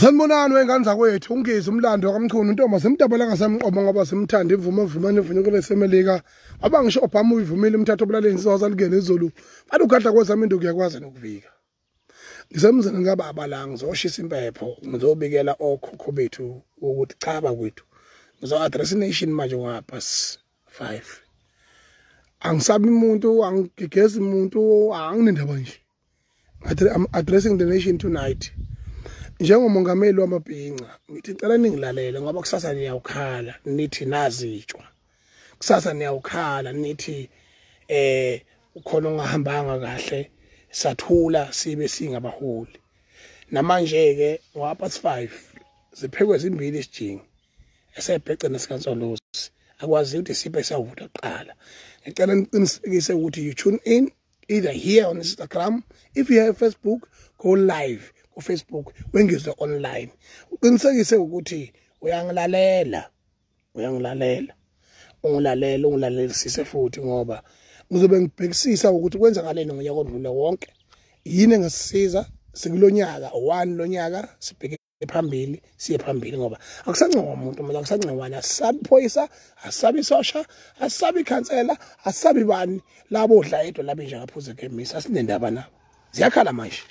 Sanibonani wengane zakwethu, ungezi umlando kaMchunu intombi semdabela ngasemqomo ngoba simthanda imvumo vumane ivunyukele semelika. Abangisho Obama uyivumile umthatho obulaleni sizoza lingene izulu. Bathi ugadla kwezami induku yakwazi nokuvika. Ngisemzini kababa la ngizoshisa impepho, ngizobikela okhokho bethu ukuthi cha bakwethu. Ngizo address nation manje ngapha 5. Angisabi umuntu, angigigezi umuntu, anginendaba nje. I'm addressing the nation tonight. Njengomongameli wamabhinca ngithi cela ningilalele ngoba kusasa niyawukhala nithi nazitshwa, kusasa niyawukhala nithi ukhona ongahambanga kahle, sathula sibe singabaholi. Namanje ke ngo-past 5 ziphekwe zimbili isijingi esebhece nesikaNsolosi, akwazi ukuthi siphe sawuvuta kuqala. Ngicela niqinisekise ukuthi you tune in either here on Instagram, if you have Facebook, go live ku Facebook wengizwe online. Uqinisekise ukuthi uyangilalela, uyangilalela, ungilalela, ungilalelisise futhi ngoba ngizobe ngibhekisisa ukuthi kwenzakaleni ngonyaka odlule wonke, yini engasisiza sikulonyaka 1 lonyaka sibheke phambili, siye phambili ngoba akusancengwa umuntu manje, akusancengwana, asabi phoyisa, asabi sosha, asabi khansela, asabi bani labo odla yedwa labe nje ngaphuze ekhemisi, asinendaba nabo. Ziyakhala manje.